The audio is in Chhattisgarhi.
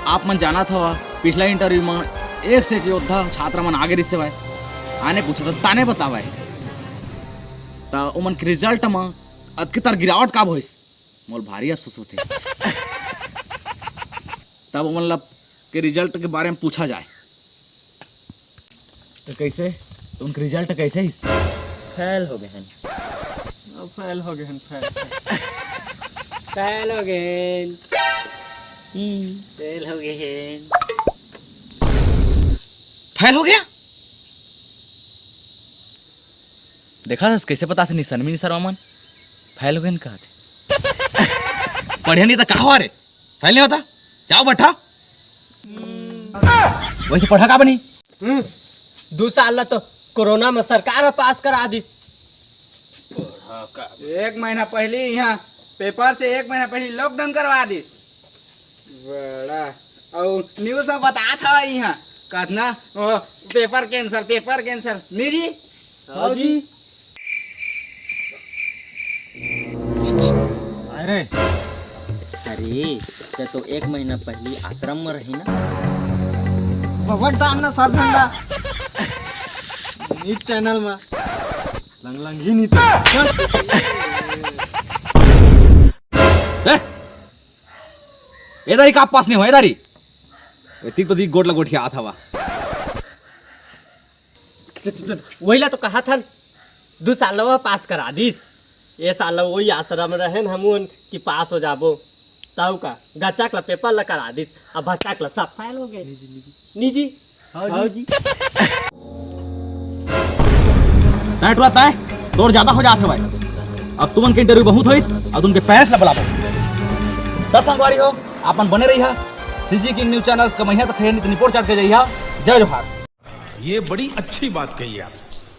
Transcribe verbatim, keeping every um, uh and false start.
आप मन जानत हवा, पिछला इंटरव्यू म एक से एक योद्धा छात्र मन आगे रिहिस हवय, आने पूछत हवय, ताने बतावय। त ओमन के रिजल्ट म अतके तार गिरावट काब होइस, मोला भारी अफसोस होथे। तब ओमन ला के रिजल्ट के बारे म पूछा जाय। त कइसे? उनके रिजल्ट कइसे हिस? फेल हो गे हन। फेल हो गे हन, फेल। फेल हो गे हन। फेल हो गे हन। फेल हो गया? देखा हस, कइसे बताथे निसरमी निसरवा मन? फेल हो गे हन कहथे। पढ़े नहीं त का होवा रे? फेल नहीं होता? जाव बइठा। वइसे पढ़ा का बनी? हम्म, दू साल ला तो कोरोना में सरकार ह पास करा दिस। एक महीना पहली इहाँ पेपर से एक महीना पहली लॉकडाउन करवा दिस। बड़ा। अउ न्यूज़ में बतात हवा इहाँ, कतना, ओ, पेपर कैंसिल, पेपर कैंसिल। नहीं जी? हाँ जी। अरे, अरे, ते तो एक महीना पहली आश्रम में रही ना। भगवान दान ना सब धंधा। न्यूज़ चैनल में लंग लंग ही नहीं तो। ए? ए दारी का पास नहीं हो, ए दारी। एती तो दी गोट लगोठिया आत हवा। वही ला तो कहा था, दू साल ला वो पास करा दिस, ये साल ला वही आसरा में रहेन हमन कि पास हो जाबो। ताऊ का गचक ला पेपर ला करा दिस, अब भचक ला सब फेल हो गए। निजी। हाँ जी। तय टुरा तय, तोर ज्यादा हो जात हवय। अब तुमन के इंटरव्यू बहुत होइस, अब तुमन के पेरेंट्स ला बुलाबो। त संगवारी हो, आपन बने रहिहा सीजी किंग न्यूज़ चैनल। कमैया त खैया नित निपोर चाट के जइहा। जय जोहार। ये बड़ी अच्छी बात कही आप।